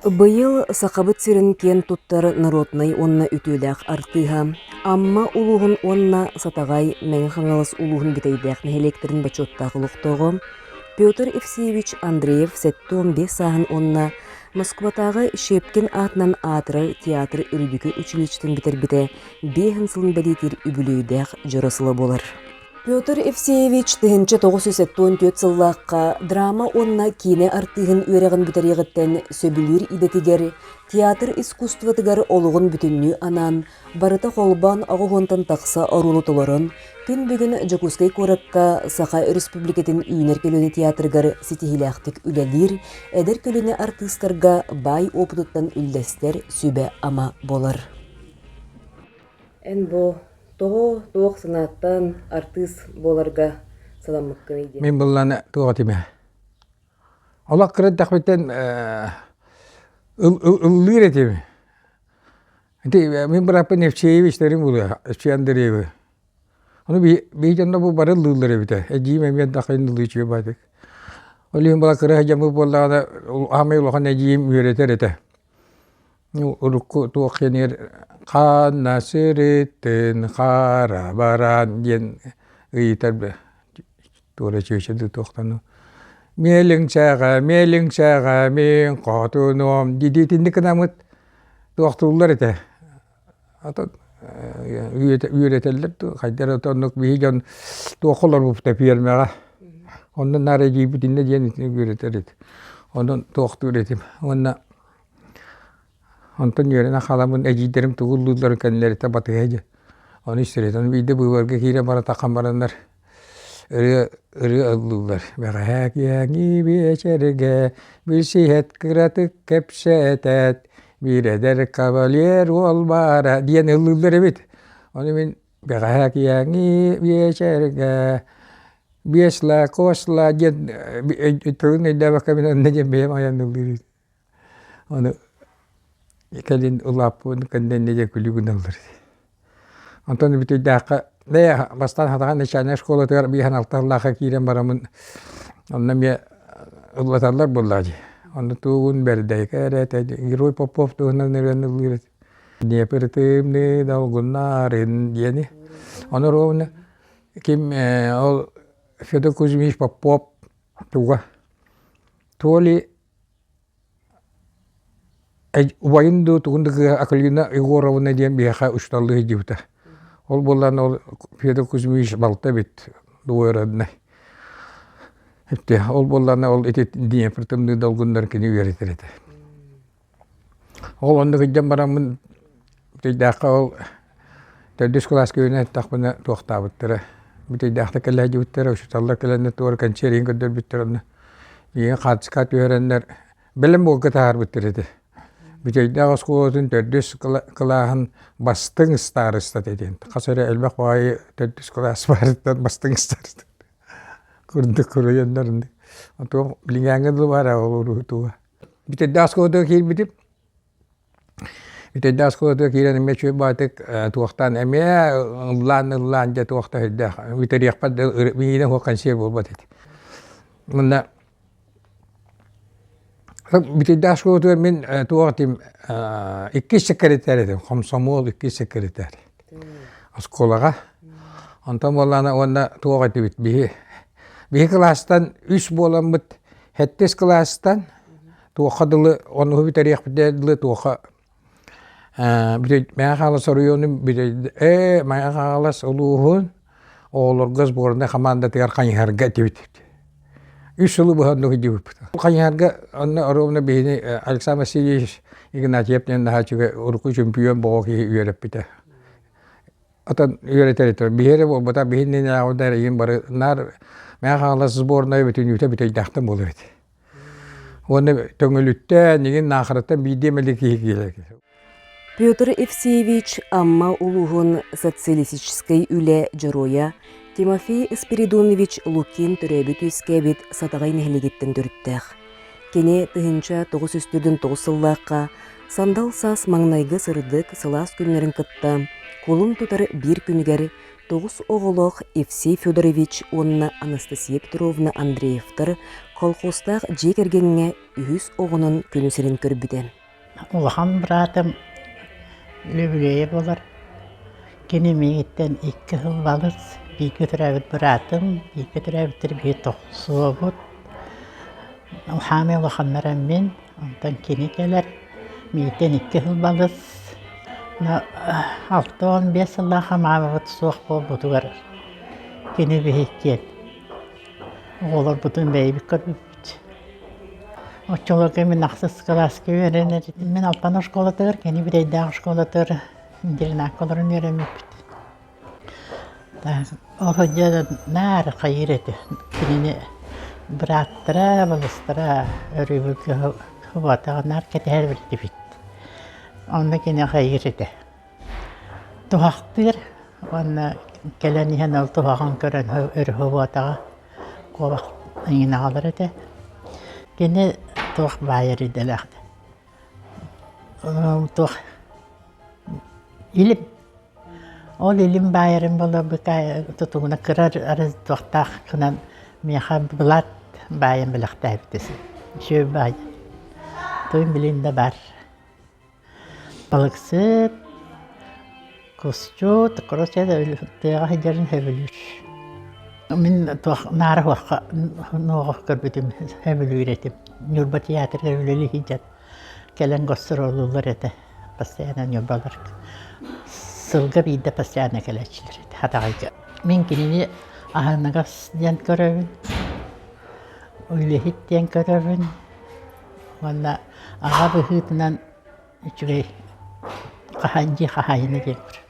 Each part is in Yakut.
Быйыл Сахабыт сирин киэн туттар народнай уонна үтүөлээх артыыһа, Амма улууһун уонна Сатаҕай, Мэҥэ Хаҥалас улууһун Бүтэйдээх нэһилиэктэрин бочуоттаах олохтооҕо Петр Евсеевич Андреев 75 сааһын уонна Москватааҕы Щепкин аатынан аатырар театр үрдүкү училищетын бүтэрбитэ биэһин сылын бэлиэтиир үбүлүөйдээх дьоро сыла буолар. Петр Евсеевич 1974 сыллаахха драма уонна киинэ артыыһын үөрэҕин бүтэриэҕиттэн сөбүлүүр идэтигэр, театр искусствотыгар олоҕун бүтүннүү анаан, барыта холбоон оҕуһуонтан тахса оруолу толорон, күн бүгүн Дьокуускай куоракка Саха Өрөспүүбүлүкэтин үүнэр көлүөнэ театрыгар ситиһиилээхтик үлэлиир, эдэр көлүөнэ артыыстарга баай уопутуттан үллэстэр сүбэ-ама буолар. Эн бу Тоҕо туох санааттан артыыс буоларга санаммыккыный диэн? Мин былланы туох этим Олох кырыттахпыттан ыллыыр этим. Ити мин бырааппын Евсеевич дэрим буолуо, Евсей Андреевы. Ону биһи дьонно бу бары ыллыыллар эбитэ. Эдьиийим эмиэ дахайын ыллыы үчүгэй баатык. Ол иһин була кыра дьаммыт буоллаҕына, аамай улахан эдьиийим үөрэтэр этэ. Урукку туох диэнигэр «Ханна сырыттын хара баран» диэн ыйытар туора чүөчэ дуу туохтан «Миэлиҥсэҕэ, миэлиҥсэҕэ мин хотунуом» дии итинник гынаммыт туохтууллар этэ. Атын үөрэтэллэр дуу хайдах эрэ оннук биһи дьон туохха олорбуппута пиэрмэҕэ. Онно наар эдьиийбит иннэ диэн итинник үөрэтэр этэ. Онон туохтуур этим. Уонна Онтон үөрэнэ хааламмын эдьиийдэрим тугу ыллыылларын кэннилэриттэн батыһа дьэ. Ону истэритэн биирдэ быыбарга киирэн баран таххан бараннар ырыа ырыа ыллыыллар. Бэҕэһээ киэҥи биэчэргэ билсиһэт кыратык кэпсэтээт биир эдэр кавалер уол баара диэн ыллыыллар эбит. Ону мин бэҕэһээ киэҥи биэчэргэ биэсла косла диэн тылын өйдөөбөккө мин онно диэн бэйэм айан ыллыыр Ону кэлин улааппын кэннэ иннэ күлүү гыналлар. Онтон бүтүйдээххэ бэйэ бастаан хатаҕа начальнай школатыгар биэһэн алталлаахха киирэн бараммын онно эмиэ ыллаталлар буоллаа дии. Онно тугун бэрдэйкэ эрэ Герой Попов туһунан ырыаны ыллыыр этэ. Днепр тымныы долгуннарын диэни. Ону ровно ким ол Федор Кузьмич Попов туга то ли Убайын дуу, тугун да кыыһа Акулина Егоровна диэн биһиэхэ учууталлыы сылдьыбыта. Ол буоллаҕына ол Федор Кузьмич балта эбит двоюродной. Ол буоллаҕына ол ити Днепр тымныы долгуннарын кини үөрэтэр этэ. Ол онно сылдьан бараммын Бүтэйдээххэ ол төрдүс кылааска үөрэнэ сыттахпына туохтаабыттара. Бүтэйдээхтик кэлэ сылдьыбыттара, учууталлар кэлэннэр туора кэнсиэрин көрдөрбүттэр онно. Миигин хаартыска түһэрэннэр бэлэм буолга таһаарбыттар этэ. Бүтэйдээх оскуолатын төрдүс кылааһын бастыҥ ыстаарыстата диэн. Хас эрэ элбэх баҕайы төрдүс кылаас баарыттан бастыҥ ыстаарыста курдук куруйаннар. Онтуом билиҥээҥҥэ дылы баара ол уруһутуга. Бүтэйдээх оскуолатыгар киирбитим. Бүтэйдээх оскуолатыгар киирэн эмиэ үчүгэй баҕайытык туохтаан эмиэ ыллаан-ыллаан дьэ туох да сүрдээх бүтэриэхпэр да миигинэ суох кэнсиэр буолбат этэ. Уонна Бүтэйдээх оскуолатыгар мин туох этим иккис секретарь этим, хомсомуол иккис секретарь оскуолаҕа. Онтон буоллаҕына уонна туох этибит биһи биһи кылаастан үс буоламмыт сэттис кылаастан туохха дылы онуһу бүтэриэхпитигэр дылы туохха Мэҥэ Хаҥалас оройуонун ээ Мэҥэ Хаҥалас улууһун оҕолорго сборнай хамаандатыгар хайыһарга этибит. Үс сылы быһа оннук илдьибиппит. Хайыһарга онно оруобуна биһини Александр Васильевич Игнатьев диэн наһаа үчүгэй урукку чөмпүйүөн боҕо киһи үөрэппитэ. Отон үөрэтэр этэ. Биһи эрэ буолбатах, биһи иннинээҕи эрийин бары наар Мэҥэ Хаҥалас сборнайа бүтүннүүтэ бүтэйдээхтэн буолар этэ. Уонна Төҥүлүттэн, игин Наахараттан биирдии эмэлик киһи киирэр. Петр Евсеевич Амма улууһун социалистическай үлэ дьоруойа Тимофей Спиридонович Лукин төрөөбүт-үөскээбит Сатаҕай нэһилиэгиттэн төрүттээх. Кини 1949 сыллаахха сандал саас маҥнайгы сырдык сылаас күннэрин кытта кулун тутар биир күнүгэр Тоҕус оҕолоох Евсей Федорович уонна Анастасия Петровна Андреевтар. колхозтаах дьиэ кэргэҥҥэ үһүс оҕонон күнү сирин көрбүтэ. Улахан быраатым Лүбүлүөйэ буолар. Кини миигиттэн икки сыл балыс, бииргэ төрөөбүт быраатым, бииргэ төрөөбүттэр биһи тохсуобут. Хаамай улаханнара мин, онтон кини кэлэр. Миигиттэн икки сыл балыс. 65 сыллаах маамабыт суох буолбутугар кини биһиккиэн оҕолорбутун бэйэбит көрбүппүт. Оччолорго мин ахсыс кылааска үөрэнэр мин Алтан оскуолатыгар, кини Бүтэйдээх оскуолатыгар интернакка олорон үөрэммиппит. Ол сылдьан наар хайыыр этэ. Кинини бырааттара, балыстара өрүүбүлгэ субуотаҕа наар кэтэһэр этибит. Онно кини хайыыр этэ. Туһахтыыр уонна кэлэн иһэн ол туһаҕын көрөн өрүһү куобах эҥин аҕалар этэ. Кини туох баайар идэлээх туох илим ол илим баайарын буоларбыта тутугуна кыра туохтаах гынан миэхэ былаат баайан бэлэхтээбитэ үчүгэй баай туйун билин да баар Балыксыт, кусчут, короче, тыаҕа сылдьарын сөбүлүүр. Мин туох наара суохха нуоҕа көрбүтүм сөбүлүүр этим. Ньурба театрыгар үлэлии сылдьан кэлэн гастроллууллар этэ постоянно Ньурбалар. Сылга биирдэ постоянно кэлээччилэр этэ Хатаҕайга. Мин кинини аһыныгас диэн көрөбүн, үлэһит диэн көрөбүн. Уонна аҕа быһыытынан үчүгэй дьиэ хаһаайына диэн көрөбүн.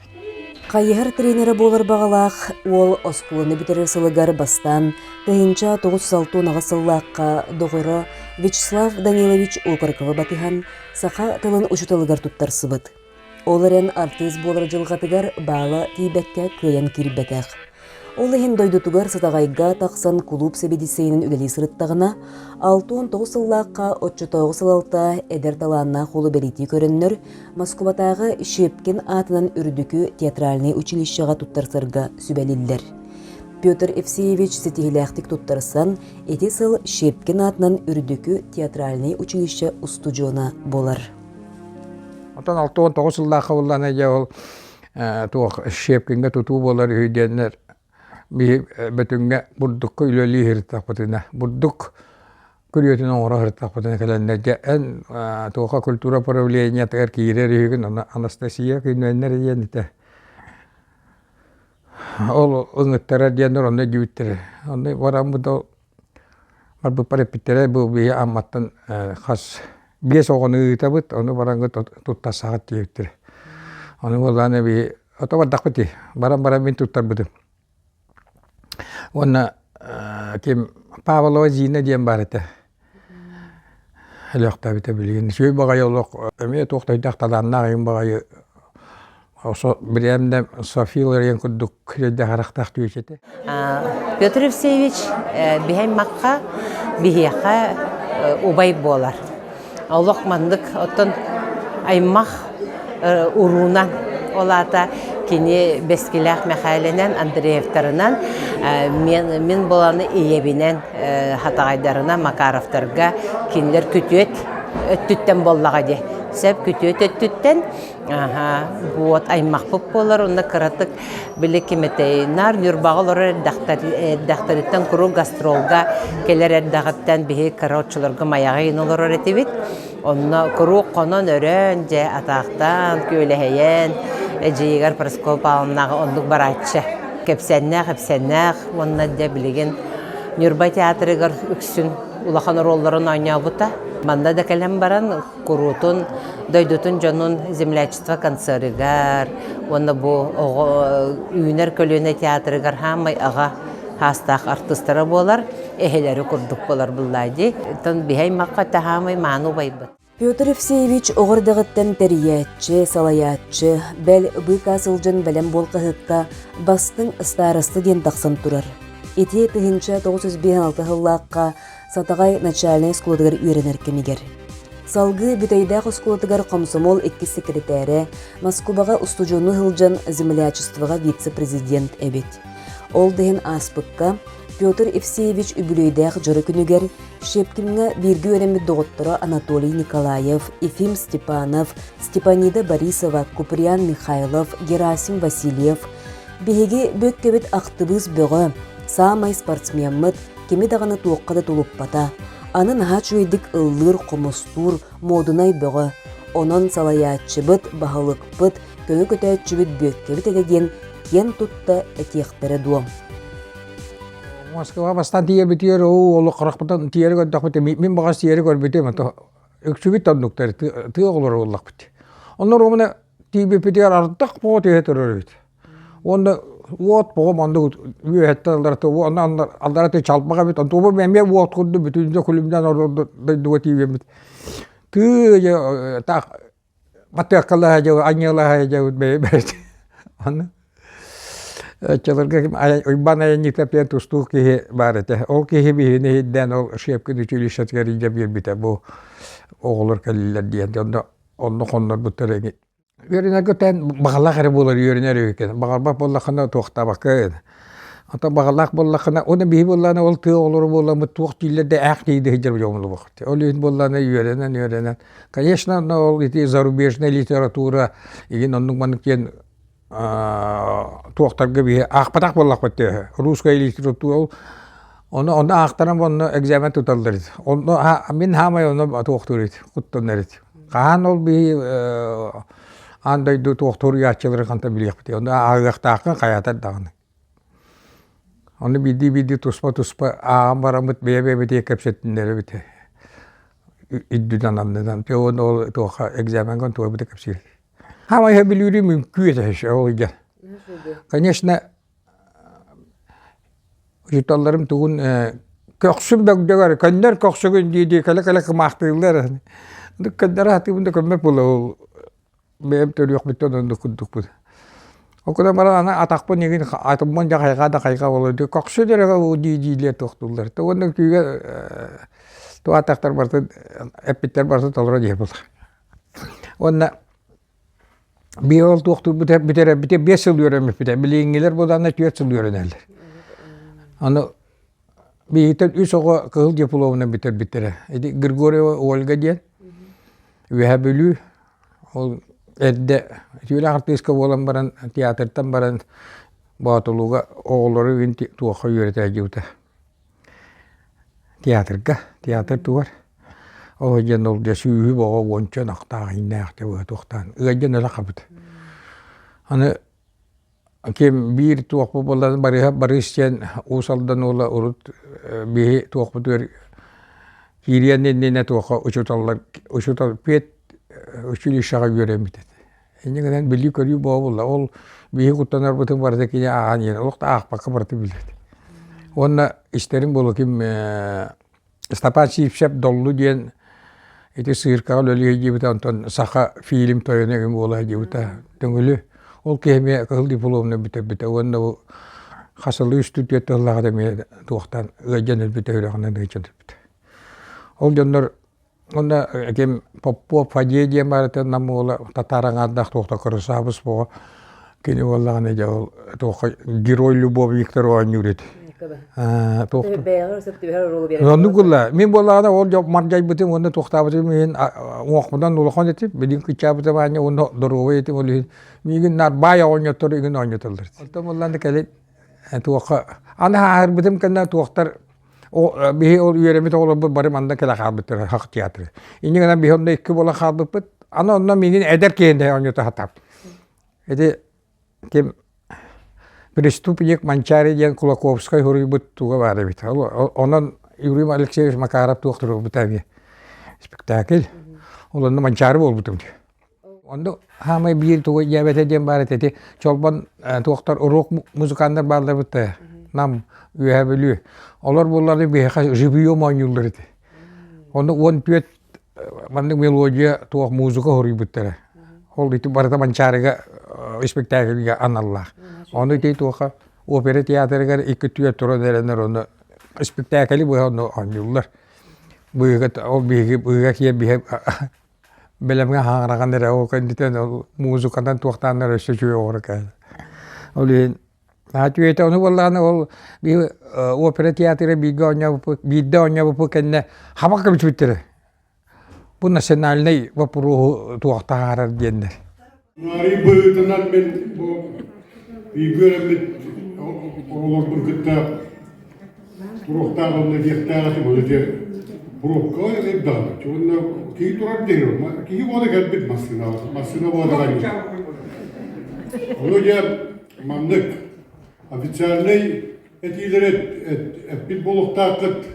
Хайыһар тренерэ буолар баҕалаах уол оскуоланы бүтэрэр сылыгар бастаан 1968 сыллаахха доҕоро Вячеслав Данилович Окороковы батыһан саха тылын учууталыгар туттарсыбыт. Ол эрэн артыыс буолар дьылҕатыгар баала тиийбэккэ кыайан киирбэтэх. Ол иһин дойдутугар Сатаҕайга тахсан кулууп сэбиэдиссэйинэн үлэлии сырыттаҕына, 69 сыллаахха оччотооҕу салалта эдэр талааннаах уолу бэлиэтии көрөннөр, Москубатааҕы Щепкин аатынан үрдүкү театральнай училищеҕа туттарсарга сүбэлиллэр. Петр Евсеевич ситиһиилээхтик туттарсан, ити сыл Щепкин аатынан үрдүкү театральнай училище устудьуона буолар. Онтон 69 сыллаахха буоллаҕына дьэ ол туох Щепкиҥҥэ тутуу буолар үһү диэннэр биһи Бөтүҥҥэ бурдукка үлэлии сырыттахпытына бурдук күрүөтүн оҥоро сырыттахпытына кэлэннэр дьэ эн туохха культура управлениетыгар киирэр үһүгүн аны Анастасия күнүөннэр диэн этэ ол ыҥыттарар диэннэр онно диэбиттэрэ онно бараммыт ол Барбыппар эппиттэрэ бу биһи Амматтан хас биэс оҕону ыытабыт, ону бараҥҥыт туттарсаҕыт диэбиттэрэ. Ону буоллаҕына биһи ото бардахпыт дии, баран баран мин туттарбытым. Уонна ким Павлова Зина диэн баар этэ. Өлөөхтөөбүтэ билигин. Үчүгэй баҕайы олох эмиэ туох да өйдөөх талааннаах ийэм баҕайы Бирээмнэ София Ларин курдук кирэйдээх харахтаах түөч этэ. Петр Евсеевич биһэй макка биһиэхэ убай буолар. Олох маннык оттон аймах уруунан ол аата кини Бэскилээх Мэхээлэнэн Андреевтарынан мин буоланы ийэбинэн Хатаҕайдарынан Макаровтарга кинилэр күтүөт өттүттэн буоллаҕа дии. Сөп күтүөт өттүттэн Аһа, вот аймахпыт буолар уонна кыратык били ким этэй, наар Ньурбаҕа олорор эрдэхтэриттэн куруук гастролга кэлэр эрдэҕиттэн биһи кыра оччолорго Майаҕа иһин олорор этибит. Онно куруук хонон-өрөөн, дьэ атаахтаан, күөлэһэйэн, эдьиийигэр Парасковья Павловнаҕа оннук барааччы. Кэпсээннээх-ипсэннээх уонна дьэ билигин Ньурба театрыгар үксүн улахан оруолларын оонньообута. Манна да кэлэн баран куруутун дойдутун дьонун землячество концерыгар уонна бу оҕо үүнэр көлүөнэ театрыгар хаамай аҕа хаастаах артыыстара буолар, эһэлэри курдук буолар буллаа дии. Оттон биһи аймахха таһаамай мааны убайбыт. Петр Евсеевич оҕо эрдэҕиттэн тэрийээччи, салайааччы, бэл быыкаа сылдьан бэлэм буол хаһыакка бастыҥ староста диэн тахсан турар. Ити 1956 сыллаахха Сатаҕай начальнай оскуолатыгар үөрэнэр кэмигэр. Салгыы Бүтэйдээх оскуолатыгар комсомол иккис секретарэ, Москубаҕа устудьуоннуу сылдьан землячествоҕа вице-президент эбит. Ол да иһин ааспыкка Петр Евсеевич үбүлүөйдээх дьоро күнүгэр Щепкиҥҥа бииргэ үөрэммит доҕотторо Анатолий Николаев, Ефим Степанов, Степанида Борисова, Куприян Михайлов, Герасим Васильев биһиги Бүөккэбит актыбыыс бөҕө, саамай спортсмеммыт, кими даҕаны туохха да тулуппата, аны наһаа үчүгэйдик ыллыыр, хомустуур, муодунай бөҕө, онон салайааччыбыт, баһылыкпыт, көҥү көтөөччүбүт Бүөккэбит этэ диэн киэн тутта этиэхтэрэ дуо? Москва бастаан тиийэрбитигэр оо олох харахпытын тиийэри көрдөхпүт мин баҕас тиийэри көрбүтүм үксүбүт оннуктар тыа оҕолоро буоллахпыт. Онно ровно тиийбиппитигэр ардах боҕо түһэ турар эбит. Уонна уот боҕо маннык үөһэттэн алларата уонна алларата чалбах эбит онтуба эмиэ уот курдук бүтүннүү күлүмнээн дойдуга тиийбиппит. Тыы таах Батыаккалаһа дьыл, анньыалаһа дьыл бэйэ Аны оччолорго Уйбаан айанньыта диэн тустуук киһи баар этэ. Ол киһи биһигини иһирдээн ол Шепкин училищетыгар илдьэ биэрбитэ бу оҕолор кэллилэр диэн. Онно онно хоннорбуттар эҥин. Үөрэнэргэ тэн баҕалаах эрэ буолар үөрэнэр үһү Баҕарбат буоллаххына туохтаабакка Ото баҕалаах буоллаххына, уонна биһи буоллаҕына ол тыа оҕолоро буолламмыт туох дииллэр да ээх дии сылдьар дьоммут Ол иһин буоллаҕына үөрэнэн үөрэнэн Конечно, ол ити зарубежная литература игин оннук маннык диэн туохтарга биһи аахпатах буоллахпыт төһө русская литература ол ону онно аахтаран онно экзамен туталлар онно мин хаамай онно туохтуур ит куттанар ит хаһан ол биһи аан дойду туохтуур хантан билиэхпитий онно ааҕыахтааххын хайаатар даҕаны Ону биирдии-биирдии туспа-туспа ааҕан бараммыт бэйэ-бэйэбитигэр кэпсэтиннэрэбит үрдүнэн аннынан уонна ол туохха экзамеҥҥа туойбута кэпсиир. Хаамай сөбүлүүрүм үҥкүү этэ ол ыйга. Конечно, учууталларым тугун көхсүм бөгдөҕөр көннөр көхсүгүн дии-дии кэлэ-кэлэ кымаахтыыллар. Көннөрө сатыыбын да көммөт буола ол бэйэм төрүөхпүттэн оннук курдукпун. Ол гынан баран аны атахпын игин атыммын дьэ хайҕаа да хайҕаа буолар көхсүн эрэ дии диилэр туохтууллар. Уонна күүгэ туох атахтар барытын эппиттэр барытын толорон иһэр буолар. Уонна биир ол туохтуурбут бүтэрэрбитэ 5 сыл үөрэммиппитэ. Билиҥҥилэр буоланна 4 сыл үөрэнэллэр. Аны биһиттэн үс оҕо кыһыл дипломунан бүтэрбиттэрэ. Ити Григорьева Ольга диэн Үөһээ Бүлүү Ол эрдэ түүлээх артыыска буолан баран театртан баран Боотулууга оҕолору игин туохха үөрэтэ сылдьыбыта. Театрга, театр тугар. Ол дьэн ол дьэ сүүһү боҕо уонча ынахтаах иҥнээх дьэ туохтаан ыалдьан өлө хабыт. Аны Ким биир туохпут буоллар Барыыһап Барыыс диэн Уус Алдан уола урут биһи туохпутугар киириэн иннинэ туохха учууталлар учуутал пед училищеҕа үөрэммит этэ. Инньэ гынан билии-көрүү буола ол биһи куттанарбытын барыта кини ааҕан иһэн олох да аахпакка барыта билбэт. Уонна истэрим буолуо ким Степан Сивцев Доллу диэн ити сыыркаҕа үлэлии сылдьыбыта, онтон саха фильм тойоно эҥин буола сылдьыбыта Төҥүлү. Ол киһи эмиэ кыһыл дипломунан бүтэрбитэ уонна бу хасылыы үстүү тыллаах эмиэ туохтан ыалдьан өлбүтэ үрэҕинэн ыалдьан өлбүтэ. Ол дьоннор Уонна ким Попов Фадей диэн баарыттан Нам уола татаар аҥаардаах туохта кырасаабыс буоҕа кини буоллаҕына дьэ ол туохха герой любовниктар оонньуур этэ. Оннук гылла. Мин буоллаҕына ол дьон мардьайбытым уонна туохтаабытым иһин уҥуохпунан улахан этим, билигин кыччаабытым аанньа уонна доруобай этим ол иһин миигин наар баай оҕонньоттору игин оонньотоллор. Онтон буоллаҕына кэлин туохха аны ааһырбытым кэннэ туохтар Биһи ол үөрэммит оҕолорбут бары манна кэлэ хаалбыттара Хах театры. Инньэ гынан биһи онно икки буолан хаалбыппыт. Аны онно миигин эдэр киһини оонньото сатаабыт. Ити ким преступник Манчари диэн Кулаковскай суруйбут туга баар эбит. Онон Юрий Алексеевич Макаров туох туруорбута эмиэ спектакль. Ол онно Манчаары буолбутум дии. Онно хаамай биир тугу дьээбэтэ диэн баар этэ ити Чолбон туохтар уруок музыканнар бааллар бытта Нам Үөһээ Бүлүү олор буоллар биһиэхэ живьем оонньууллар этэ. Онно 14 маннык мелодия туох музыка хоруйбуттара. Ол ити барыта Манчаарыга спектакльга аналлаах. Ону ити туоха опера театрыгар икки түөрт туран эрэнэр ону спектаклы быһа онно оонньууллар. Быыга ол биһиги быыга киэр биһи бэлэмҥэ хаҥыраҕан эрэ ол кэнниттэн ол музыканан туохтааннар өссө үчүгэй оҕоро кэлэр. Ол иһин Наһаа үчүгэй ону буоллаҕына ол биир опера театра бииргэ оонньообуппут, биирдэ оонньообуппут кэннэ хабах көбүчүбүттэрэ. Бу национальнай боппуруоһу туох таһаарар диэннэр. Арый быһыытынан мин бу бииргэ үөрэммит оҕолорбун кытта туруохтаах уонна диэхтээх этим ол ити пробкаҕа элбэҕин уонна киһи турар диһи киһи буола кэлбит массыына массыына буола Ону дьэ маннык официальнай этиилэри эппит буолуохтааххыт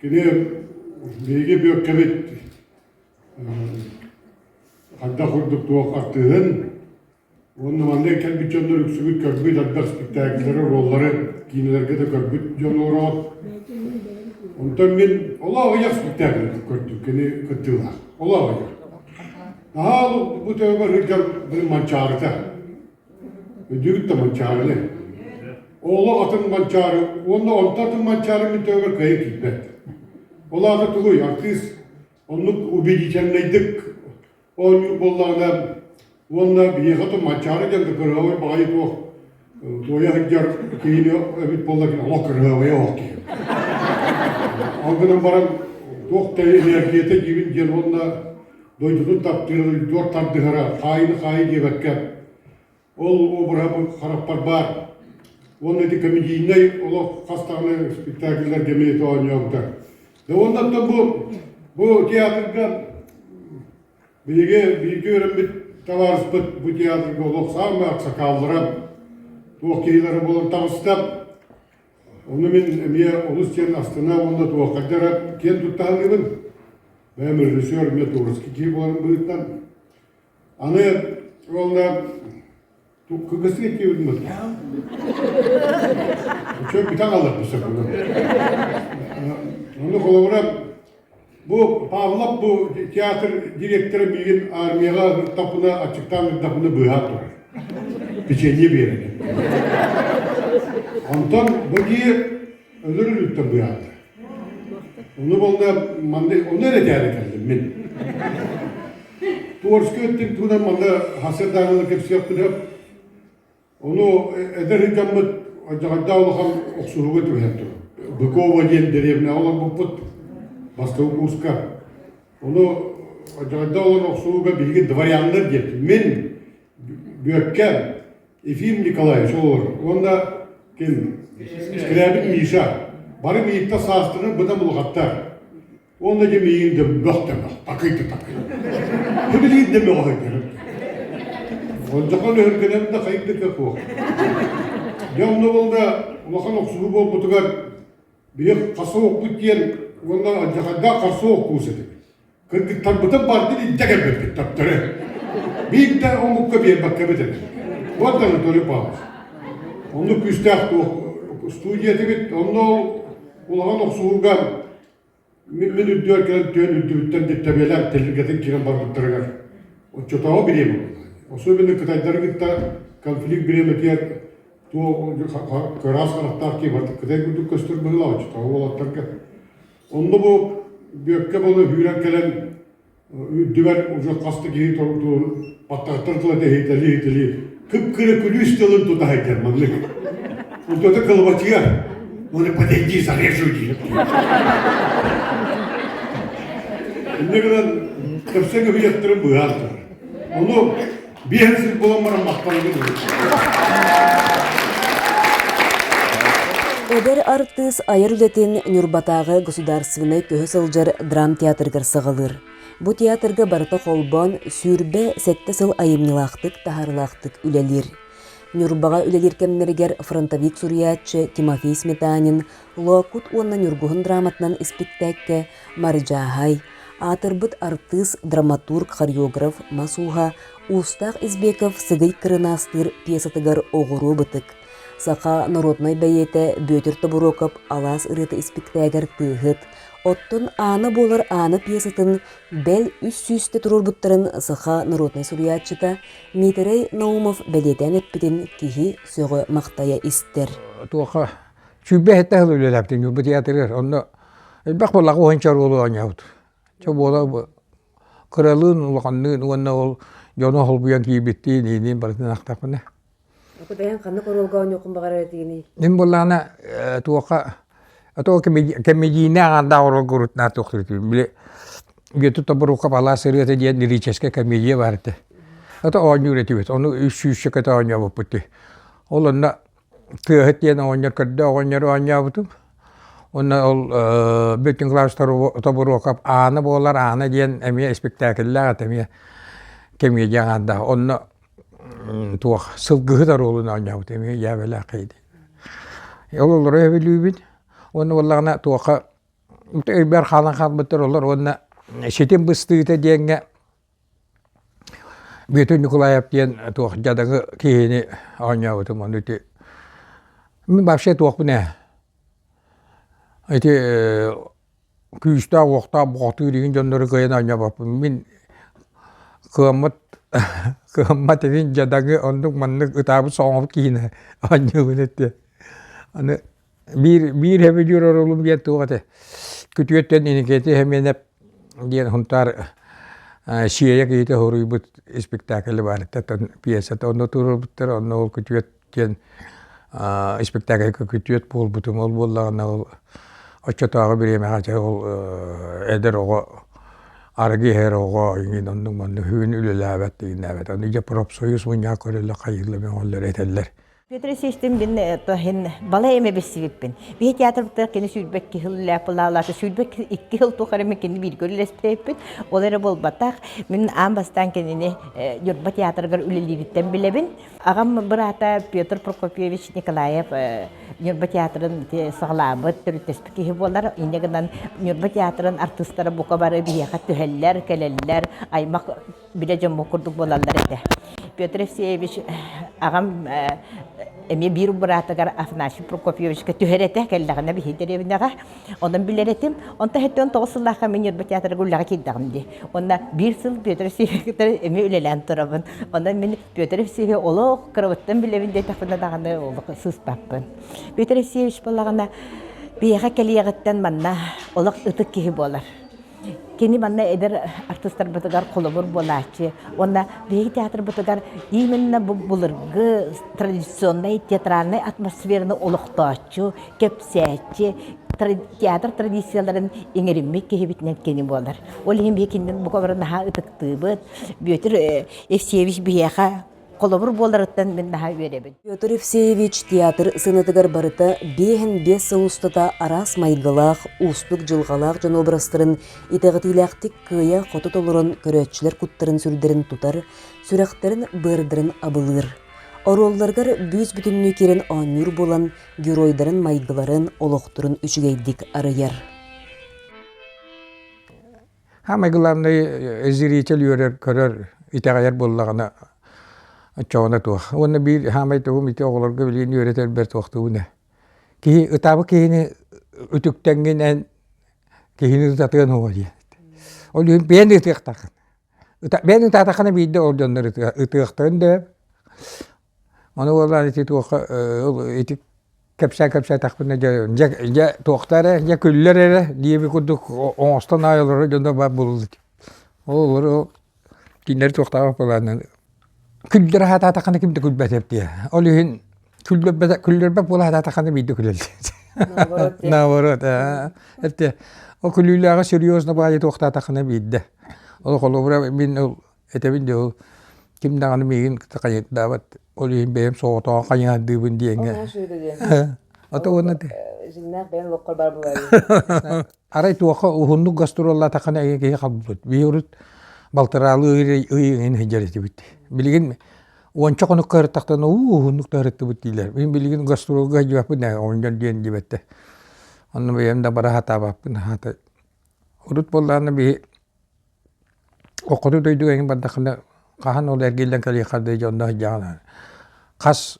кини биһиги Бүөккэбит хайдах курдук туох артыыһын уонна манна кэлбит дьоннор үксүбүт көрбүт элбэх спектакльлары, роллары киинэлэргэ да көрбүт дьон олороҕут. Онтон мин олох аҕыйах спектакль көрдүм кини кыттыылаах. Олох аҕыйах. Наһаа бу төбөбөр сылдьар били Манчаарыта. Өйдүүгүт да Манчаарыны. Олох атын Манчаары уонна онто атын Манчаары мин төбөбөр кыайан киирбэт. Ол аата тугуй, артыыс оннук убедительнайдык оонньуур буоллаҕына уонна биһиэхэ то Манчаары диэн да кырыһабай баҕайы туох туойа сылдьар киһини эбит буолла олох кырыһабайа оһох киһи. Ол гынан баран туох да энергията диибин диэн уонна дойдутун таптыыр, дойдутугар тардыһара, хаайыны хаайы диэбэккэ Ол обраһа харахпар баар. Уонна ити комедийнай олох хас даҕаны спектакльларга эмиэ оонньообута. Да уонна бу бу театрга биһиги бииргэ үөрэммит табаарыспыт бу театрга олох саамай аксакааллара туох киһилэрэ буолан таҕыста. Ону мин эмиэ олус диэн астына уонна туоххайдара киэн тутта саныыбын. Бэйэм режиссер эмиэ творческий киһи буоларым быһыытынан. Аны уонна кыгысык иккибит Үчүгэй бүтэн хаалларбыт сөп Ону холобура бу Павлов бу театр директора миигин армияҕа ыһыктаппына аччыктаан ыһыктаппына быыһаан турар. Печенье биэрэн. Онтон бу киһи өлөр өлүүттэн быыһаата. Ону буолла манна ону эрэ этээри кэллим мин. Творческай өттүн туһунан манна сарсыардааҥҥы кэпсиэхпин сөп. Ону эдэр сылдьаммыт алдьархайдаах улахан охсуһууга түбэһэн турар. Быкова диэн дэриэбинэҕэ олорбуппут бастакы курска. Ону алдьархайдаах улахан охсуһууга биһиги дворяннар диэбит. Мин Бүөккэ Ефим Николаевич олорор уонна ким Скрябин Миша бары мииттэ саастарын быдан улахаттар. Уонна дьэ миигин да бөх да бөх, такый да такый. Билигин да мөҕө Ончохон өһүргэнэн да хайдык да суох. Дьэ онно буолда улахан охсуһуу буолбутугар биһи хаса охпут диэн уонна алдьархайдаах харса охкуус этибит. Кыргыттарбытын бардын илдьэ кэлбиппит таптары. Биир да омукка биэрбэккэбит этэ. Вот Анатолий Павлович. Онно күүстээх туох студия этибит. Онно улахан охсуһууга мин мин үрдүгэр кэлэн түөн үрдүбүттэн диттабиэлээх тэрилгэтин киирэн барбыттарыгар оччотооҕу бириэмэ буолла. Особенно кытайдары кытта конфликт бириэмэтигэр туох кыраас харахтаах киһи барыта кытай курдук көстөр быһыылаах оччотооҕу уолаттарга. Онно бу Бүөккэ буола үүрэн кэлэн үрдүбэр уже хас да киһи баттахтар тыла тэһийтэлии-иһитэлии кып-кыра күлүүс тылын тута сылдьар маннык. Онтуота кылбачыгар «Ну подойди, зарежу» диир. Инньэ гынан тэпсэн кэбиһиэхтэрин быыһаан турар. Ону Биэһин сыл буолан баран махтанабын. Эдэр артыыс айар үлэтин Ньурбатааҕы государственнай көһө сылдьар драмтеатрыгар саҕалыыр. Бу театрга барыта холбоон 27 сыл айымньылаахтык, таһаарыылаахтык үлэлиир. Ньурбаҕа үлэлиир кэмнэригэр фронтовик суруйааччы Тимофей Сметанин Лоокут уонна Ньургуһун драматынан испиктээккэ Марыдьааһай, аатырбыт артыыс, драматург, хореограф Мас ууһа Уустаах Избеков Сыгый Кырынаастыыр пьесатыгар Оҕуруо бытык, саха народнай бэйиэтэ Бүөтүр Тобуруокап Алаас ырыата испиктээгэр Тыаһыт, оттон Аана буолар Аана пьесатын бэл үс сүүстэ туруорбуттарын саха народнай суруйааччыта Миитэрэй Наумов бэлиэтээн эппитин киһи сөҕө-махтайа истэр. Туоха сүүрбэ сэттэ сыл үлэлээбитим Ньурба театрыгар. Онно элбэх буоллаҕа уһунча оруолу оонньообут. Чэ буола кыралыын улаханныын уонна ол дьону холбуйан киирбиттиин ииниин барытын ахтахпына. Ото бэйэҥ ханнык оруолга оонньуоххун баҕарар этигиний? Мин буоллаҕына туохха ото кэмидиинэ аҥардаах оруолга урутнаа туохтур били Бүөтүр Тобуруукап алаас ырыата диэн лирическэй комедия баар этэ. Ото оонньуур этибит. Ону үс сүүсчэкэтэ оонньообуппут дии. Ол онно Тыаһыт диэн оҕонньор көрдөөх оҕонньору оонньообутум. Уонна ол Бүөтүр Николаевич Тобуруокап Аана буолар Аана диэн эмиэ испиктээкиллээх этэ эмиэ комедия аҥаардаах. Онно туох сылгыһыт оруолун оонньообут эмиэ дьээбэлээх киһи. Ол олору өбүлүүбүн. Уонна буоллаҕына туохха өйбөр хаалан хаалбыттар олор уонна ситим быстыыта диэҥҥэ Бүөтүр Ньукулаайап диэн туох дьадаҥы киһини оонньообутум ону ити мин вообще туохпун ээ ити күүстээх уохтаах бухатыыр игин дьоннору кыайан оонньообоппун мин кыаммат кыаммат игин дьадаҥы оннук маннык ытаабыт соҥообут киһини оонньуубун этэ аны Биир биир сөбүлүүр оруолум диэн туох этэ күтүөттэн Иннокентий Сэмэнэп диэн Сунтаар Сиэйэ киһитэ суруйбут испиктээкилэ баар этэ пьесата онно туруорбуттар онно ол күтүөт диэн испиктээкилгэ күтүөт буолбутум ол буоллаҕына ол оччотооҕу бириэмэҕэ дьэ ол эдэр оҕо арыгы иһэр оҕо иҥин оннук маннык үһүн үлэлээбэт дигиннээбэт аны дьэ профсоюз мунньаҕа көрөллөр хайыыллар мөҕөллөр этэллэр Петр Алексеевичтин мин тоһин балай эмэ билсибиппин. Биһи театрбытыгар кини 22 сыл үлэлээт 22 сыл туох эрэ кини бииргэ үлэлэспиппит. Ол эрэ буолбатах. Мин аан бастаан кинини Ньурба театрыгар үлэлиириттэн билэбин. Аҕам быраата Петр Прокопьевич Николаев Ньурба театрын саҕалаабыт, төрүттэспит киһи буолар. Инньэ гынан Ньурба театрын артыыстара бука бары биһиэхэ түһэллэр, кэлэллэр, аймах билэ дьоммут курдук буолаллар этэ. Петр Евсеевич аҕам эмиэ биир быраатыгар Афанасий Прокопьевичка түһэр этэ, кэллэҕинэ биһи дэриэбинэҕэ. Онон билэр этим. Онтон 79 сыллаахха мин Ньурба театрыгар үлэҕэ киирдэҕим дии. Уонна биир сыл Петр Евсеевич кытары эмиэ үлэлээн турабын. Онон мин Петр Евсеевич олох кырабыттан билэбин диэтэхпинэ даҕаны олох сыыспаппын. Петр Евсеевич буоллаҕына биһиэхэ кэлиэҕиттэн манна олох ытык киһи буолар. Кини манна эдэр артыыстарбытыгар холобур буолааччы уонна биһиги театрбытыгар именно бу былыргы традиционнай театральнай атмосфераны олохтооччу, кэпсээччи, театр традицияларын иҥэриммит киһибитинэн кини буолар. Ол иһин биһи кинини бука бары наһаа ытыктыыбыт. Бүөтүр Евсеевич биһиэхэ холобур буоларыттан мин наһаа үөрэбин. Петр Евсеевич театр сыанатыгар барыта биэһин биэс сыл устата араас майгылаах, уустук дьылҕалаах дьон образтарын итэҕэтиилээхтик кыайа-хото толорон көрөөччүлэр куттарын-сүрдэрин тутар, сүрэхтэрин-быардарын абылыыр. Оруолларыгар бүүс-бүтүннүү киирэн оонньуур буолан, геройдарын майгыларын, олохторун үчүгэйдик арыйар. Самый главный зритель үөрэр, көрөр, итэҕэйэр буоллаҕына оччоҕуна туох. Уонна биир саамай тугум ити оҕолорго билигин үөрэтэрбэр туохтуубун ээ. Киһи ытаабыт киһини үтүктэҥҥин эн киһини ытатыан уһуо диэн. Ол иһин бэйэн ытыахтааххын. Бэйэн ытаатаххына биирдэ ол дьоннор ытыахтарын да Ону буоллаан ити туохха ити кэпсээ-кэпсээтэхпинэ дьэ дьэ дьэ туохта эрэ дьэ күллэр эрэ диэби курдук оҥостон аайы олорор дьоно баар буоллулар ол олору кинилэри туохтаабат буолааннан күллэрэ сатаатаххына ким да күлбэт эбит дии ол иһин күллэрбэт күллэрбэт буола сатаатаххына биирдэ күлэллэр наоборот эттэ ол күлүүлээҕи серьезно баайы туохтаатаххына биирдэ ол холобура мин ол Этэбин дьэ ол ким даҕаны миигин хайыырдаабат, ол иһин бэйэм соҕотоҕун хайыһардыыбын диэҥҥэ. Ото уонна Дьиҥнээх бэйэҥ олоххор баар буолар. Арай туохха уһуннук гастроллаатаххына эйэ киһи халбыт. Биһи урут балтараалыы ый ыйын сылдьар этибит. Билигин уонча хонукка ырыттахтарына уу уһуннук да ырыттыбыт дииллэр. Мин билигин гастролга сылдьыбаппын ээ оҕонньор диэн диэбэттэр. Онно бэйэм да бара сатаабаппын хаата. Урут буоллаҕына биһи Хоту дойдуга эҥин бардаххына хаһан ол эргиллэн кэлиэххэ дии дьонно сылдьаҕын хас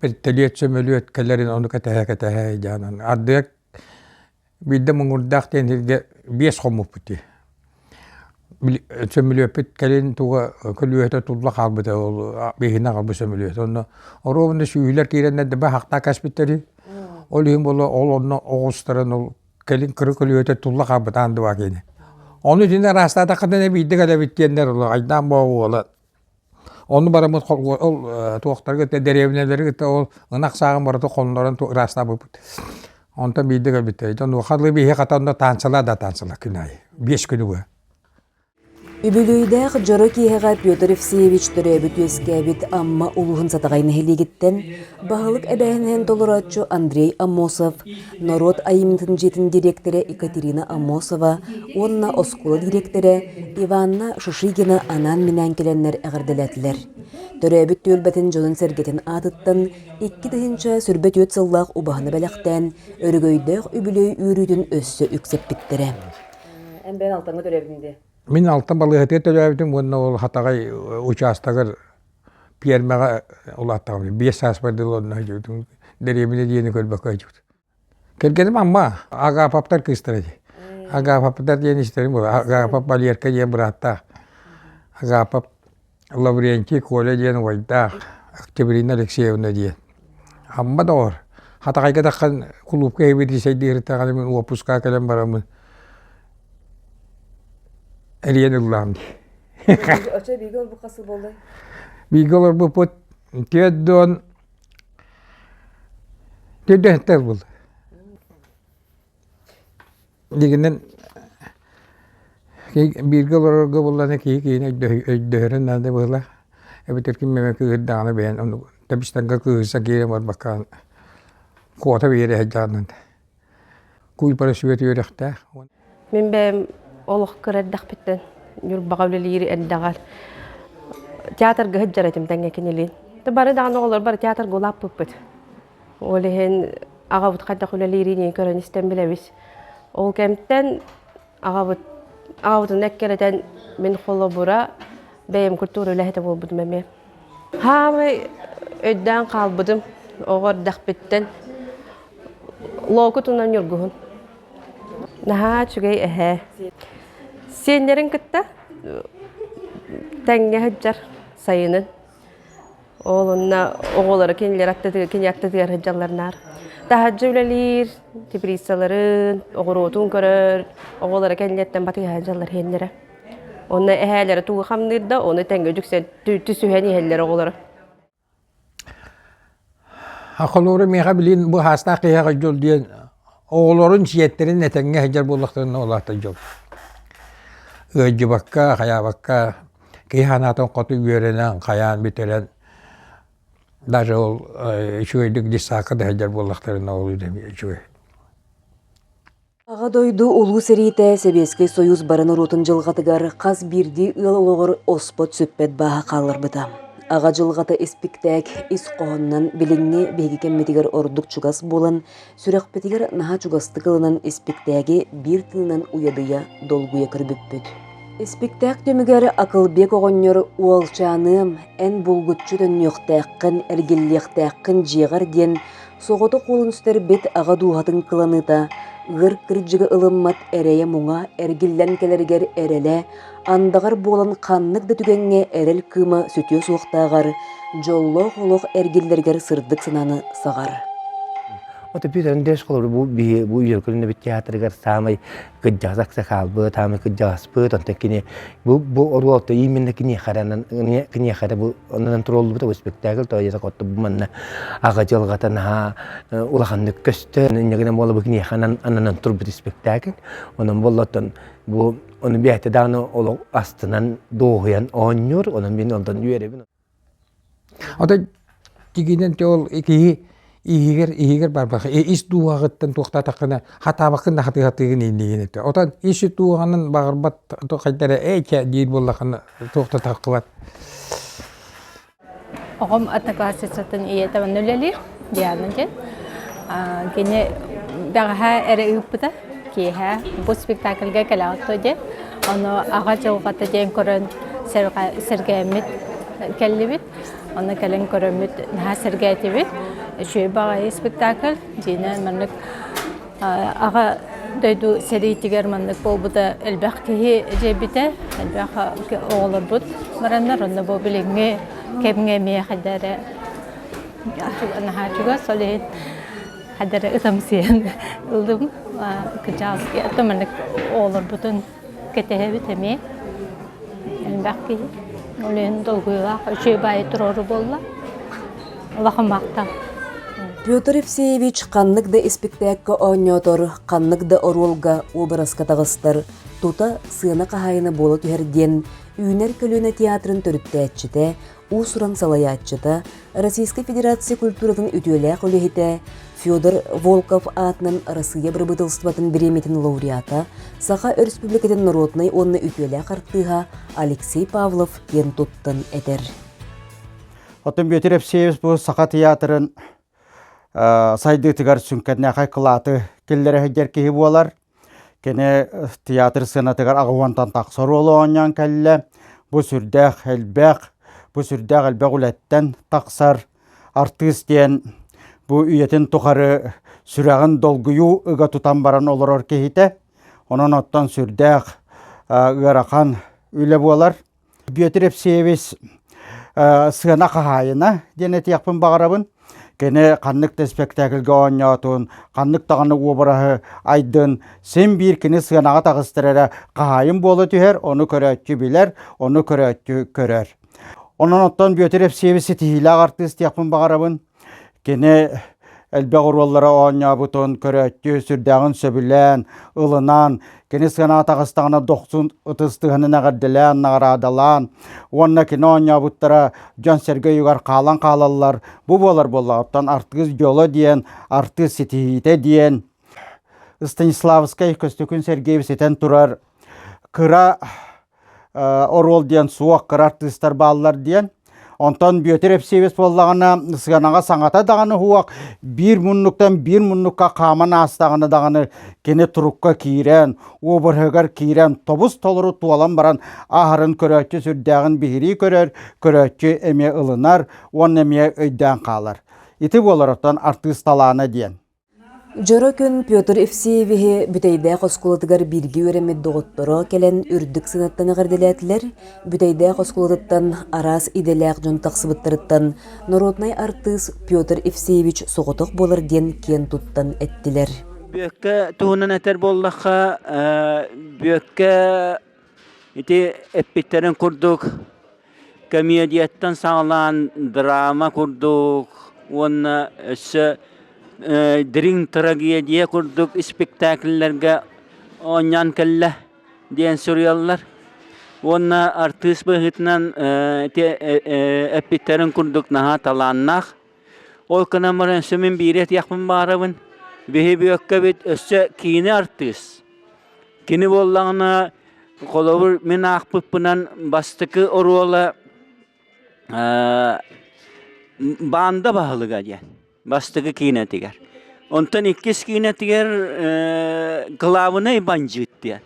бэртэлиэт сөмөлүөт кэлэрин ону кэтэһэ-кэтэһэ сылдьаҕын ардыгар биирдэ муҥурдаах диэн сиргэ биэс хоммуппут дии сөмөлүөппүт кэлин туга көлүөһэтэ тулла хаалбыта ол биһини аҕалбыт сөмөлүөт онно оруобуна сүүһүлэр киирэннэр да баһахтаа кэспиттэрий ол иһин буолуо ол онно оҕустаран ол кэлин кыры көлүөтэ тулла хаалбыт аан дыбаа киһини. Ону итини араастаатаххына биирдэ кэлэбит диэннэр айдаан буола. Ону бараммыт ол туохтарга дэриэбинэлэри кытта ол ынах сааҕын барыта хоннорон ыраастаабыппыт. Онтон биирдэ көрбүттэр. Дьон уохалыы биһи хата онно таансала да таансала күн аайы. Биэс күнү быһа. Үбүлүөйдээх дьоро киэһэҕэ Петр Евсеевич төрөөбүт-үөскээбит Амма улууһун Сатаҕай нэһилиэгиттэн баһылык эбээһинэһин толорооччу Андрей Аммосов, норуот айымньытын дьиэтин дириэктэрэ Екатерина Аммосова уонна оскуола дириэктэрэ Иванна Шишигина анаан-минээн кэлэннэр эҕэрдэлээтилэр. Төрөөбүт түөлбэтин дьонун-сэргэтин аатыттан 2024 сыллаах убаһаны бэлэхтээн, өрөгөйдөөх үбүлүөй үөрүүтүн өссө үксэппиттэрэ. Эн бэйэн Алтаҥҥа төрөөбүтүҥ дии? Мин Алтан балыыһатыгар төрөөбүтүм уонна ол Хатаҕай учаастагар пиэрмэҕэ улааттаҕым. Биэс сааспар дылы онно сылдьыбытым. Дэриэбинэ диэни көрбөккө сылдьыбытым. Кэргэним Амма, Агаповтар кыыстара дии. Агаповтар диэн истэрим буолар. Агапов Валерка диэн бырааттаах. Агапов Лаврентий Коля диэн убайдаах, Октябрина Алексеевна диэн. Амма доҕор, Хатаҕайга таххан кулуупка эбидиисэйдииртэҕинэ мин уоппускаҕа кэлэн бараммын эрийэн ыллаам дии. Оччо бииргэ олорбут хас сыл буоллай? Бииргэ олорбуппут түөрт 40 буолла. Дигинэн бииргэ олорорго буоллаҕына киһи киһини өйдөһөрүн наада быһыылаах. Эбэтэр ким эмэ кыыһырдаҕына бэйэн ону тэбис-тэҥҥэ кыыһырса киирэн барбакка куота биэрэ сылдьаҕынан куйбара сүбэт үөрэхтээх. Мин бэйэм олох кыра эрдэхпиттэн Ньурбаҕа үлэлиир эрдэҕэр театрга сылдьар этим тэҥҥэ кинилиин. Бары даҕаны оҕолор бары театрга улааппыппыт. Ол иһин аҕабыт хайдах үлэлиирин көрөн-истэн билэбит. Ол кэмтэн аҕабыт аҕабытын эккирэтэн мин холобура бэйэм культура үлэһитэ буолбутум эмиэ. Хаамай өйдөөн хаалбытым оҕо эрдэхпиттэн лоокутунан ньургуһун. Наһаа үчүгэй эһээ. Сиэннэрин кытта тэҥҥэ сылдьар сайынын. Ол онно оҕолоро кинилэр аттытыгар, кини аттытыгар сылдьаллар наар. Таһырдьа үлэлиир, теплицаларын, оҕуруотун көрөр, оҕолоро кэнниттэн батыһа сылдьаллар иһэллэрэ. Онно эһээлэрэ тугу хамныыр да, ону тэҥҥэ дьүксэн түсүһэн иһэллэр оҕолоро. Холобура миэхэ билин бу хаастаах киһиэхэ дьол диэн оҕолорун сиэттэрин этэҥҥэ сылдьар буоллахтарына ол аата дьол. Ыалдьыбакка, хайаабакка киһи санаатын хоту үөрэнэн, хайаан бүтэрэн даже ол үчүгэйдик детсадка да сылдьар буоллахтарына ол үчүгэй. Аҕа дойду Улуу сэриитэ Сэбиэскэй Союз бары норуотун дьылҕатыгар хас биирдии ыал олоҕор оспот-сүппэт бааһа хаалларбыта. Аҕа дьылҕата испиктээк ис хоһоонунан билиҥҥи биһиги кэммитигэр ордук чугас буолан, сүрэхпитигэр наһаа чугастык ылынан испиктээги биир тыынынан уйадыйа, долгуйа көрбүппүт. Испиктээк түмүгэр Акылбек оҕонньор «Уолчааныам, эн булгуччу төннүөхтээххин, эргиллиэхтээххин дьиэҕэр» диэн соҕотох уолун сүтэрбит аҕа дууһатын кыланыыта, ыар кырдьыгы ылыммат эрэйэ-муҥа эргиллэн кэлэригэр эрэлэ, андаҕар буолан ханнык да түгэҥҥэ эрэл кыыма сүтүө суохтааҕар, дьоллоох олох эргиллэригэр сырдык санааны саҕар. Вот Петр Андреевич холобур бу биһи бу Үөркүлүнэбит театрыгар саамай кырдьаҕас аксакаалбыт, саамай кырдьаҕаспыт, онтон кини бу бу оруолта именно киниэхэ киниэхэ бу онон туруоллубута бу спектакль то есть хоту бу манна аҕа дьылҕата наһаа улаханнык көстө инньэ гынан буола бу киниэхэ ананан турбут спектакль онон буоллоттон бу ону бэйэтэ даҕаны олох астынан дуоһуйан оонньуур онон мин онтон үөрэбин Отой тигинэн ол киһи иһигэр иһигэр барбах ис дууһаҕыттан туохтаатаххына хатаабаккын да хатыы-хатыыгын ииннигин этэ. Отон ис дууһаҕынан баҕарбат хайдара ээ чэ диир буоллаххына туох да таххыбат. Оҕом одноклассницатын ийэтэ манна үлэлиир, Диана диэн. Кини бэҕэһээ эрэ ыыппыта, киэһэ бу спектакльга кэлэҕит дуо диэн. Ону аҕа дьылҕата диэн көрөн сэргээммит кэллибит. Онно кэлэн көрөммүт наһаа сэргээтибит. Үчүгэй баҕайы спектакль. Дьиэнэ маннык Аҕа дойду сэриитигэр маннык буолбута элбэх киһи дьиэбитэ, элбэх оҕолорбут бараннар, онно бу билиҥҥи кэмҥэ эмиэ хайда эрэ наһаа чугас, ол иһин хайда эрэ ытамсыйан ыллым. Кырдьаҕас маннык оҕолорбутун кэтэһэбит эмиэ элбэх киһи. Ол иһин долгуйуулаах үчүгэй баайы туруору буолла. Улахан махтал. Петр Евсеевич ханнык да испиктээккэ оонньоотор, ханнык да оруолга уобараска таҕыстар, тута сыана хаһаайына буола түһэр диэн Үүнэр көлүөнэ театрын төрүттээччитэ, уус-уран салайааччыта, Российскай Федерация культуратын үтүөлээх үлэһитэ Федор Волков аатынан Арассыыйа бырабыыталыстыбатын бириэмийэтин лауреата, Саха Өрөспүүбүлүкэтин норуотунай уонна үтүөлээх артыыһа Алексей Павлов киэн туттан этэр. Оттон Бүөтүр Евсеевич бу Саха театрын сайдыытыгар сүҥкэннээхэй кылааты киллэрэ сылдьар киһи буолар. Кини театр сценатыгар аҕыс тахса оруолу оонньоон кэллэ. Бу сүрдээх элбэх, бу сүрдээх элбэх үлэттэн тахсар артыыс диэн бу үйэтин тухары сүрэҕин долгуйуу ыга тутан баран олорор киһитэ. Онон оттон сүрдээх ыарахан үлэ буолар. Бүөтүр Епсеевич сыана хаһаайына диэн этиэхпин баҕарабын. Кини ханнык да спектакльга оонньоотун, ханнык даҕаны уобараһы айдын, син биир кини сыанаҕа таҕыстар эрэ хаһаайын буола түһэр, ону көрөөччү билэр, ону көрөөччү көрөр. Онон оттон Бүөтүр Епсеевич ситиһиилээх артыыс диэхпин баҕарабын. Кини элбэх оруоллары оонньообутун көрөөччү сүрдээҕин сөбүлээн, ылынан, кини сыанаҕа таҕыстаҕына дохсун ытыс тыаһынан эҕэрдэлээн, наҕараадалаан уонна кини оонньообуттара дьон-сэргэ өйүгэр хаалан хаалаллар. Бу буолар буоллаҕа, оттон артыыс дьоло диэн, артыыс ситиһиитэ диэн Станиславскай Көстөкүүн Сергеевич этэн турар кыра оруол диэн суох кыра артыыстар бааллар диэн. Онтон Бүөтүр Епсеевич буоллаҕына сыанаҕа саҥата даҕаны уһуох биир муннуктан биир муннукка хааман аастаҕына даҕаны кини турукка киирэн, уобараһыгар киирэн тобус толору туолан баран ааһарын көрөөччү сүрдээҕин биһирии көрөр, көрөөччү эмиэ ылынар уонна эмиэ өйдөөн хаалар. Ити буолар оттон артыыс талаана диэн. Дьоро күн Петр Евсеевиһи Бүтэйдээх оскуолатыгар бииргэ үөрэммит доҕотторо кэлэн үрдүк сыанаттан эҕэрдэлээтилэр. Бүтэйдээх оскуолатыттан араас идэлээх дьон тахсыбыттарыттан народнай артыыс Петр Евсеевич соҕотох буолар диэн киэн туттан эттилэр. Бүөккэ туһунан этэр буоллахха, Бүөккэ Ити эппиттэрин курдук комедияттан саҕалаан драма курдук уонна өссө дириҥ трагедия курдук испиктээкиллэргэ оонньоон кэллэ диэн суруйаллар. Уонна артыыс быһыытынан ити эппиттэрин курдук наһаа талааннаах. Ол гынан баран өссө мин биири этиэхпин баҕарабын. Биһи Бүөккэбит өссө киинэ артыыс. Кини буоллаҕына, холобур, мин аахпыппынан бастакы оруола баанда баһылыга диэн бастакы киинэтигэр. Онтон иккис киинэтигэр кылаабынай бандьыыт диэн.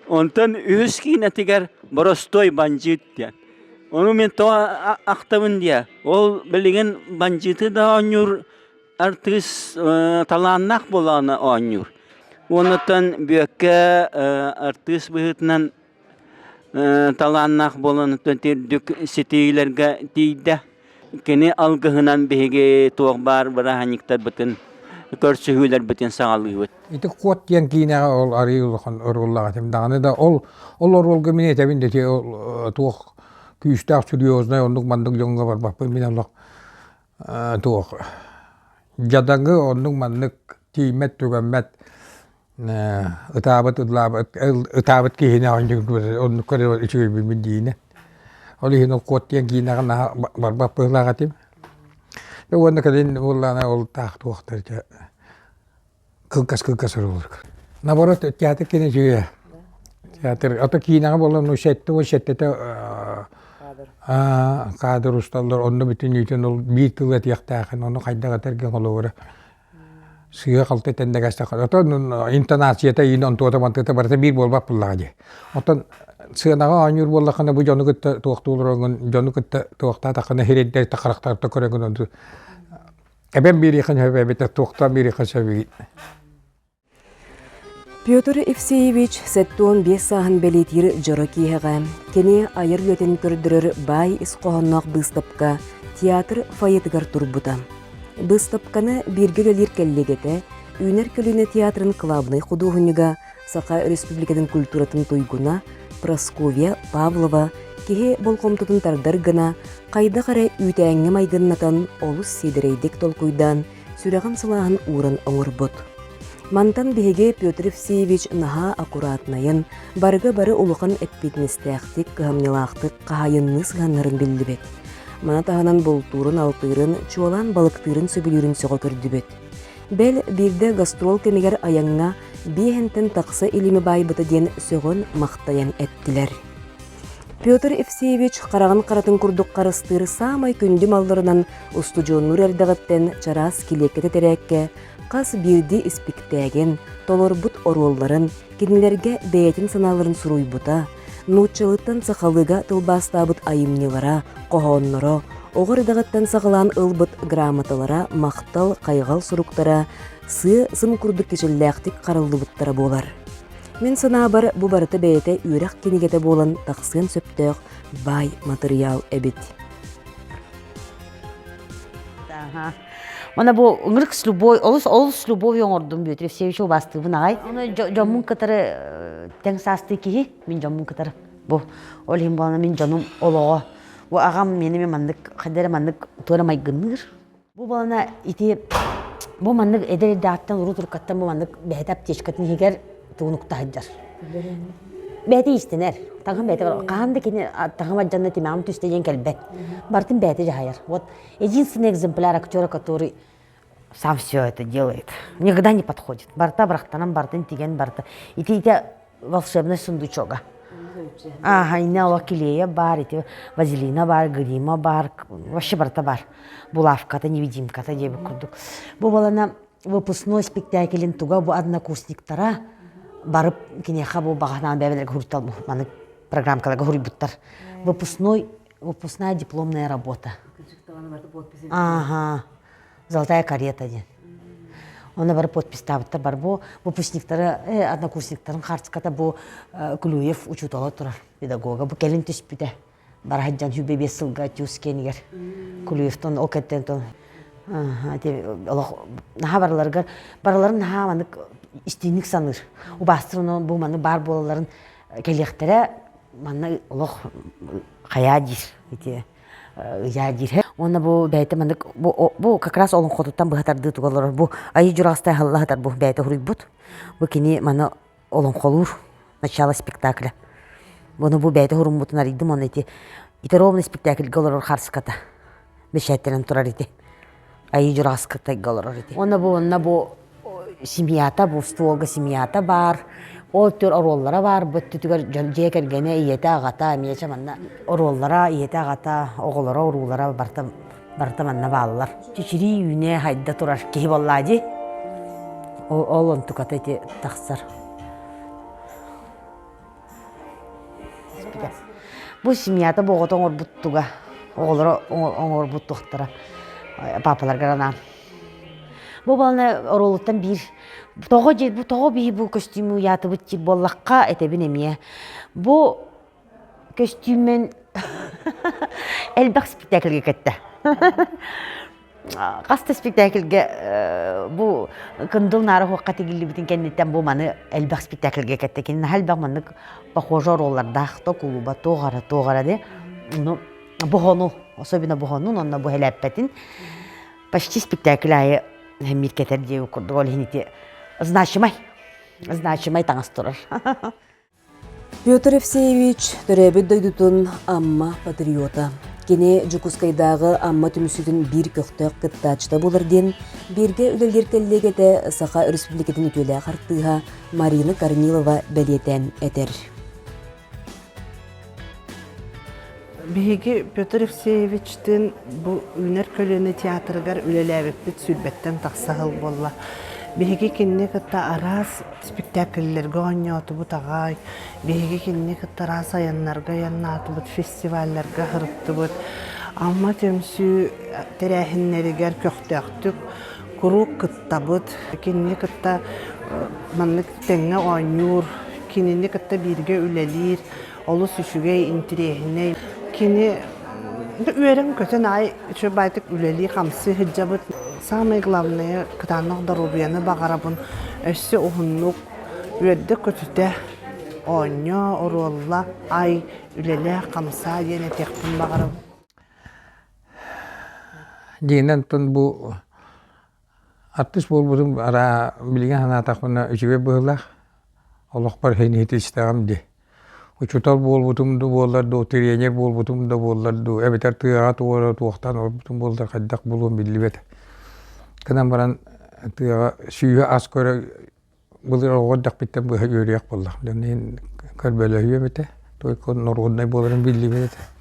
Онтон үһүс киинэтигэр боростуой бандьыыт диэн. Ону мин тоҕо ахтабын диэ. Ол билигин бандьыыты да оонньуур артыыс талааннаах буолаҕына оонньуур. Уонуттан Бүөккэ артыыс быһыытынан талааннаах буолан үрдүк ситиилэргэ тиийдэ. Кини алгыһынан биһиги туох баар бырааһынньыктарбытын, көрсүһүүлэрбитин саҕалыыбыт. Ити Куот диэн киинэҕэ ол арыый улахан оруоллаах этим даҕаны да ол ол оруолга мин этэбин да ол туох күүстээх серьезный оннук маннык дьоҥҥо барбаппын мин олох туох дьадаҥы оннук-маннык тииймэт-түгэммэт ытаабыт ытаабыт киһини оннук көрөр үчүгэйбин диинэ. Ол иһин ол куот диэн киинэҕэ наһаа барбат быһыылаах этим. Уонна кэлин буоллаҕына ол таах туохтар дьэ кылгас-кылгас оруоллар. Наоборот, театр киинэ үчүгэйэ. Театр, а то киинэҕэ буолан ну 77-тэ кадр усталлар, онно бүтүннүүтүн ол биир тыл этиэхтээхин, ону хайдах этэргэ холобура сыыһа-халты этэн Оттон интонацията иин онтуота мантыата барыта биир буолбат буоллаҕа дии. Оттон сыанаҕа оонньуур буоллаххына бу дьону кытта туохтуулар дьону кытта туохтаатаххына сирэйдэр харахтарта көрөҥүн Эбэм биэриэххин сөп эбэтэр туохтаан биэриэххин сөбүй? Петр Евсеевич 75 сааһын бэлиэтиир дьоро киэһэҕэ кини айар үлэтин көрдөрөр баай ис хоһоонноох быыстапка театр фойетыгар турбута. Быыстапканы бииргэ үлэлиир кэллиэгэтэ, Үүнэр көлүөнэ театрын кылаабынай худуоһунньуга, Саха Өрөспүүбүлүкэтин культуратын туйгуна Прасковья Павлова киһи болҕомтотун тардар гына, хайдах эрэ үүтээҥҥэ майгыннатан олус сиэдэрэйдик толкуйдаан, сүрэҕин сылааһын ууран оҥорбут. Мантан биһиги Петр Евсеевич наһаа аккуратнайын, барыга бары улахан эппиэтинэстээхтик, кыһамньылаахтык хаһаайынныы сыһыаннарын биллибит. Маны таһынан бултуурун-алтыырын, чуолаан балыктыырын сөбүлүүрүн сөҕө көрдүбүт. Бэл, биирдэ гастрол кэмигэр айаҥҥа биэһэнтэн тахса илими баайбыта диэн сөҕөн-махтайан эттилэр. Петр Евсеевич хараҕын харатын курдук харыстыыр саамай күндү малларынан устудьуоннуур эрдэҕиттэн чараас килиэккэ тэтэрээккэ хас биирдии испиктээгин, толорбут оруолларын, кинилэргэ бэйэтин санааларын суруйбута, нууччалыттан сахалыыга тылбаастаабыт айымньылара, хоһоонноро, оҕо эрдэҕиттэн саҕалаан ылбыт грамоталара, махтал, хайҕал суруктара сыа сым курдук кичэллээхтик хараллыбыттара буолар. Мин санаабар, бу барыта бэйэтэ үөрэх кинигэтэ буолан тахсыан сөптөөх баай матырыйаал эбит. Уонна бу ыҥырык с любовь, олус олус с любовью оҥордум Петр Евсеевич убаастыыбын аҕай. Ону дьоммун кытары тэҥ саастыы киһи, мин дьоммун кытары. Бу ол иһин буолан мин дьонум олоҕо. Бу аҕам миэнэ маннык хайда эрэ маннык туора майгынныыр. Бу буолана ити бу маннык эдэр эрдэҕиттэн урут уруккаттан бу маннык бэйэтэ аптечкатын иһигэр тугунукта сылдьар. Бэйэтэ иистэнэр. Таҥаһым бэйэтэ хаһан да кини таҥаһым алдьанна тимэҕим түстэ диэн кэлбэт. Барытын бэйэтэ дьаһайар. Вот единственный экземпляр актера, который сам все это делает. Никогда не подходит. Барыта бырахтанан, барытын тигэн, барыта. Ити ити волшебный сундучога. Ага, инне ола килея бар, ити вазелина бар, грима бар, вообще барыта бар. Булавката, невидимката диэбит курдук. Бу балана выпускной спектаклин туга бу однокурсниктара барып киниэхэ бу баҕанаан бэйэлэргэ хуруйтал маны программкаларга хуруйбуттар. Выпускной выпускная дипломная работа. Ага. Золотая карета диэн. Онно бары подпистаабыттар бар бу выпускниктары однокурсниктарын хаартыската бу Клюев учуутала турар педагога бу кэлин түспүтэ бара сылдьан сүүрбэ биэс сылга тюз киэнигэр Клюевтон ол кэттэн тон олох наһаа барыларыгар барыларын наһаа маннык истиҥник саныыр убаастыр бу маннык баар буолалларын кэлиэхтэрэ манна олох хайаа диир ити ыйаа диир. Уонна бу бэйэтэ маннык бу, бу как раз олоҥхотуттан быһа тардыы туга олорор. Бу Айыы Дьураҕастай аһылла сытар бу бэйэтэ уруйбут. Бу кини маны олоҥхолуур начало спектакля. Буну бу бэйэтэ уруммутун арыйдым уонна ити ити ровно спектакльга олорор харската бэчээттэнэн турар ити. Айыы Дьураҕаскатайга олорор ити. Уонна бу уонна бу семьята бу стволга семьята баар ол төр оруоллара баар бу өттүтүгэр дьон дьиэ кэргэнэ ийэтэ аҕата эмиэ чэ манна оруоллара ийэтэ аҕата оҕолоро уруулара барыта барыта манна бааллар чичирии үүнэ хайда турар киһи буоллаа дии ол ол онтуката ити тахсар Бу семьята бу оҕото оҥорбут туга, оҕолоро оҥорбут туохтара папаларгар анаан. Бу баланы оруолуттан биир тоҕо бу тоҕо биһи бу көстүүмү уйаатыбыт диир буоллахха этэбин эмиэ. Бу көстүүммүн элбэх спектакльга кэттэ. Хас да спектакльгэ бу Кындыл Наара уһуохха тигиллибитин кэнниттэн бу маны элбэх спектакльгэ кэттэ. Кини наһаа элбэх маннык похоже оруоллардаах то кулуба туох эрэ туох эрэ дии. Ну боһону, особенно боһонун онно бу элэппэтин почти спектакль аайы мир кэтэр диэбит курдук ол иһин ити значимай значимай таҥас турар. Петр Евсеевич төрөөбүт дойдутун Амма патриота. Кини Дьокуускайдааҕы Амма түмсүүтүн биир көхтөөх кыттааччыта буолар диэн бииргэ үлэлиир кэллиэгэтэ Саха Өрөспүүбүлүкэтин үтүөлээх артыыһа Марина Корнилова бэлиэтээн этэр. Биһиги Петр Евсеевичтин бу Үүнэр көлүөнэ театрыгар үлэлээбиппит сүүрбэттэн тахса сыл буолла. Биһиги кинини кытта араас спектакльлэргэ оонньоотубут аҕай, биһиги кинини кытта араас айаннарга айаннаатыбыт, фестивалларга сырыттыбыт. Амма түмсүү тэрээһиннэригэр көхтөөхтүк куруук кыттабыт. Кинини кытта маннык тэҥҥэ оонньуур, кинини кытта бииргэ үлэлиир олус үчүгэй, интириэһинэй. Кини үөрэн-көтөн аай үчүгэй баайтык үлэлии-хамсыы сылдьабыт. Самое главное, кытаанах доруобуйаны баҕарабын. Өссө уһуннук үөрдэ-көтүтэ. Оонньоо, оруолла, ай, үлэлээ, хамсаа диэн этиэхпин баҕарабын. Дьиҥинэн оттон бу артыыс буолбутум араа билигин санаатахпына үчүгэй быһыылаах. Олохпор иһитистэҕим дии. Учуутал буолбутум да буоллар дуу, тренер буолбутум да буоллар дуу, эбэтэр тыаҕа туора туохтан олорбутум буоллар хайдах буолуом биллибэт. Гынан баран тыаҕа сүүһэ ас көрө былыр оҕо эрдэхпиттэн быһа үөрүйэх буоллаҕым. Дьон иһин көрбөлөһүөм этэ. Только норуодунай буоларын биллибэт этэ.